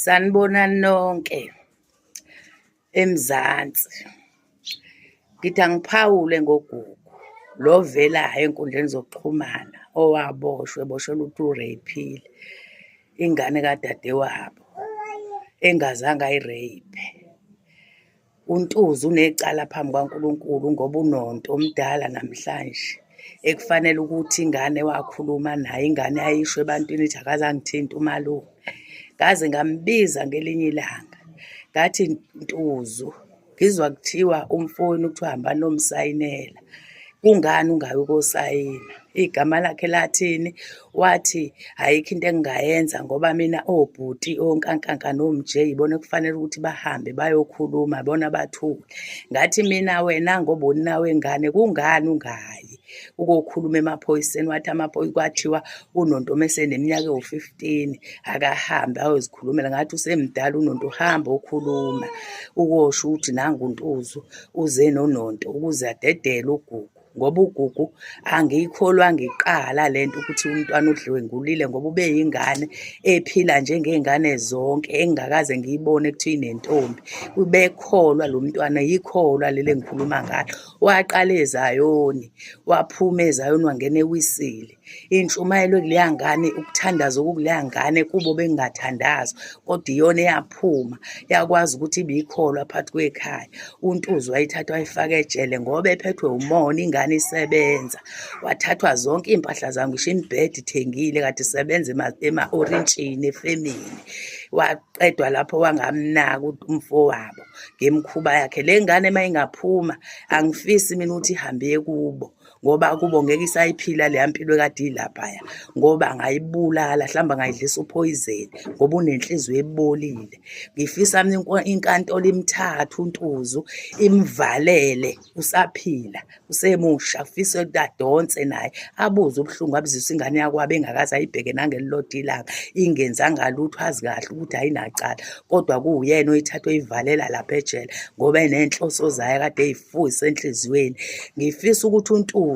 Sanibonani nonke eMzansi. Ngithi angiphawule ngoGugu lo ovelayo ey'nkundleni zokuxhumana owaboshwa eboshelwa ukuthi u-rape-ile ingane kadadewabo engazange ayi-rape-e. UNtuzu unecala phambi kwaNkulunkulu ngoba unonto omdala namhlanje ekufanele ukuthi ingane wakhuluma naye, ingane yayisho ebantwini ithi akaze angithinte umalume. Ngaze ngambiza ngelinye ilanga ngathi, Ntuzu, ngizwa kuthiwa umfowenu kuthiwa hambani nomsayinela. Kungani ungayi ukosayina? Igama lakhe lathini? Wathi ayikho into engingayenza ngoba mina obhuti onkankanka nomj yibona ekufanele ukuthi bahambe bayokhuluma bona bathule. Ngathi mina wena ngoba unina wengane kungani ungayi ukokhuluma emaphoyiseni? Wathi amaphoyisa kwathiwa uNonto uma eseneminyaka ewu-15 akahambe ayozikhulumela. Ngathi usemdala uNonto hamba okhuluma ukosho ukuthi nangu uNtuzu uze noNonto ukuze adedele uGugu ngoba uGugu angiyikholwa ngiqala lento ukuthi umntwana udlwengulile ngoba ubeyingane ephila njengey'ngane zonke engingakaze ngiyibone kuthiwa inentombi. Ubekholwa lo mntwana, yikholwa leli engikhuluma ngalo. Waqala eZayoni, waphuma eZayoni wangena eWisile. Intshumayelo ekuleya ngane, ukuthandaza okukuleya ngane kubo bengingathandazwa kodwa iyona eyaphuma yakwazi ukuthi ibikholwa phakathi kwekhaya. UNtuzu wayithatha wayifaka ejele ngoba ephethwe umona ingane isebenza. Wathathwa zonke iy'mpahla zayo ngisho imibhede ithengile kade isebenza ema-orintshini efemini. Waqedwa lapho wangamnaka umfowabo ngemikhuba yakhe. Le ngane uma ingaphuma angifisi mina ukuthi ihambe iye kubo. Ngoba kubo ngeke isayiphila leya mpilo ekade ilaphaya ngoba angayibulala mhlawumbe angayidlisa uphoyizeni ngoba unenhliziyo ebolile. Ngifisa mina inkantolo imthathe uNtuzu imvalele usaphila usemusha ngifisa ukuthi adonse naye abuze ubuhlungu abuzwisa ingane yakwabo engakaze ayibheke nangelilodwa ilanga ingenzanga lutho azi kahle ukuthi ayinacala kodwa kuwuyena oyithatha oyivalela lapha ejele ngoba enenhloso zayo kade eyifuyise enhliziyweni. Ngifisa ukuthi uNtuzu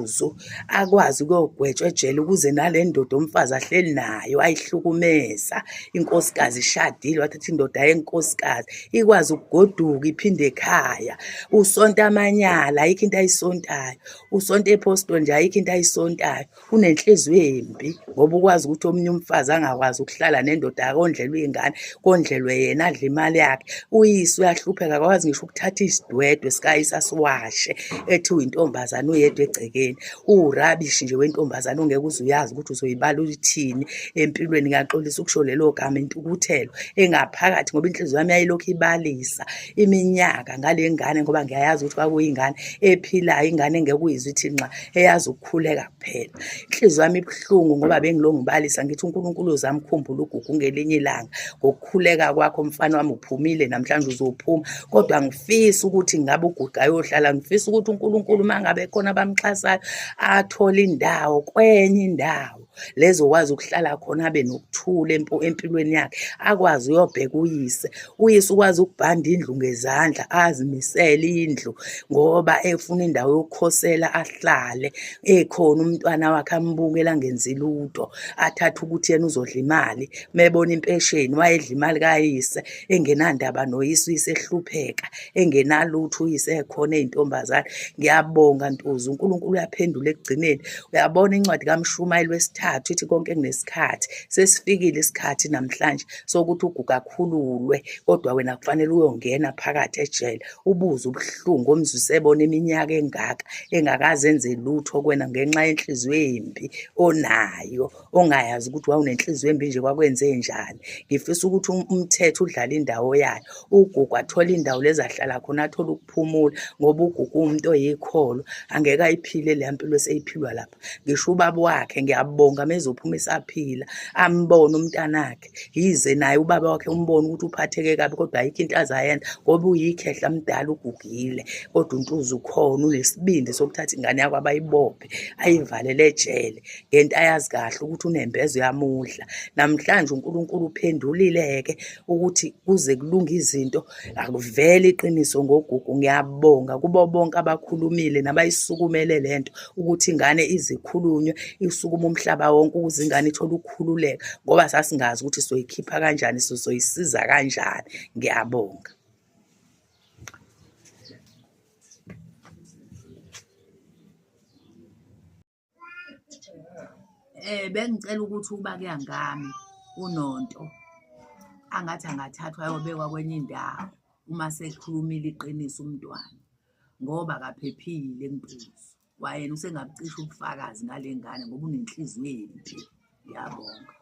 akwazi ukuyogwetshwa ejele ukuze nale ndoda umfazi ahleli nayo ayihlukumeza inkosikazi ishadile wathatha indoda yenkosikazi ikwazi ukugoduka iphinde ekhaya. Usonta amanyala ayikho into ayisontayo, usonta ephostoli nje ayikho into ayisontayo. Unenhliziyo embi ngoba ukwazi ukuthi omunye umfazi angakwazi ukuhlala nendoda akondlelwe iy'ngane kondlelwe yena adle imali yakhe. Uyise uyahlupheka akakwazi ngisho ukuthatha isidwedwe sikayise asiwashe ethi uyintombazane uyedwa egcekeni. Uwurabishi nje wentombazane ongeke uze uyazi ukuthi uzoyibala uyithini empilweni. Ngiyaxolisa ukusho lelo gama intukuthelo engaphakathi ngoba inhliziyo yami yayilokhu ibalisa iminyaka ngale ngane ngoba ngiyayazi ukuthi kwakuyingane ephilayo, ingane engeke uyizwe ithi nxa eyazi ukukhuleka kuphela. Inhliziyo yami ibuhlungu ngoba bengilo ngibalisa ngithi uNkulunkulu uzamkhumbula uGugu ngelinye ilanga ngokukhuleka kwakho mfana wami uphumile namhlanje uzophuma kodwa ngifisa ukuthi ngabe uGugu ayohlala ngifisa ukuthi uNkulunkulu uma ngabe khona abamxhasayo athole indawo kwenye indawo lezokwazi ukuhlala khona abe nokuthula empilweni yakhe akwazi uyobheka uyise uyise ukwazi ukubhanda indlu ngezandla azimisele indlu ngoba efuna indawo yokukhosela ahlale ekhona umntwana wakhe ambukela angenzi lutho athathe ukuthi yena uzodla imali mebona impesheni wayedla imali kayise engenandaba noyise uyise ehlupheka engenalutho uyise ekhona eyintombazane. Ngiyabonga Ntuzu, uNkulunkulu uyaphendula ekugcineni. Uyabona incwadi kaMshumayeli wesithathu ithi konke kunesikhathi. Sesifikile isikhathi namhlanje sokuthi uGugu akhululwe, kodwa wena kufanele uyongena phakathi ejele ubuze ubuhlungu omzwise bona iminyaka engaka engakaze enze lutho kuwena ngenxa yenhliziyo embi onayo. Ongayazi ukuthi wawunenhliziyo embi nje kwakwenzenjani. Ngifisa ukuthi umthetho udlale indawo yayo, uGugu athole indawo lezi ahlala khona athole ukuphumula ngoba uGugu uwumuntu oyikholwa, angeke ayiphile leya mpilo eseyiphilwa lapha. Ngisho ubaba wakhe ngiyabonga uma ezophuma esaphila ambone umntanakhe, yize naye ubaba wakhe umbone ukuthi uphatheke kabi kodwa ayikho into azayenza ngoba uyikhehla mdala ugugile kodwa uNtuzu ukhona unesibindi sokuthatha ingane yakwabo ayibophe ayivalele ejele. Ngento ayazi kahle ukuthi unembeza uyamudla. Namhlanje uNkulunkulu uphendulile-ke ukuthi kuze kulunge izinto, akuvele iqiniso ngoGugu. Ngiyabonga kubo bonke abakhulumile nabayisukumele le nto ukuthi ingane ize ikhulunywe, isukume umhlaba wonke ukuze ingane ithole ukukhululeka ngoba sasingazi ukuthi soyikhipha kanjani, sizoyisiza kanjani. Ngiyabonga. Bengicela ukuthi ukuba kuya ngami uNonto angathi angathathwa ayobekwa kwenye indawo uma sekhulumile iqiniso umntwana ngoba akaphephile kuMpuzo. Kwayena usengabucisha ubufakazi ngale ngane ngoba unenhliziyo embi. Ngiyabonga.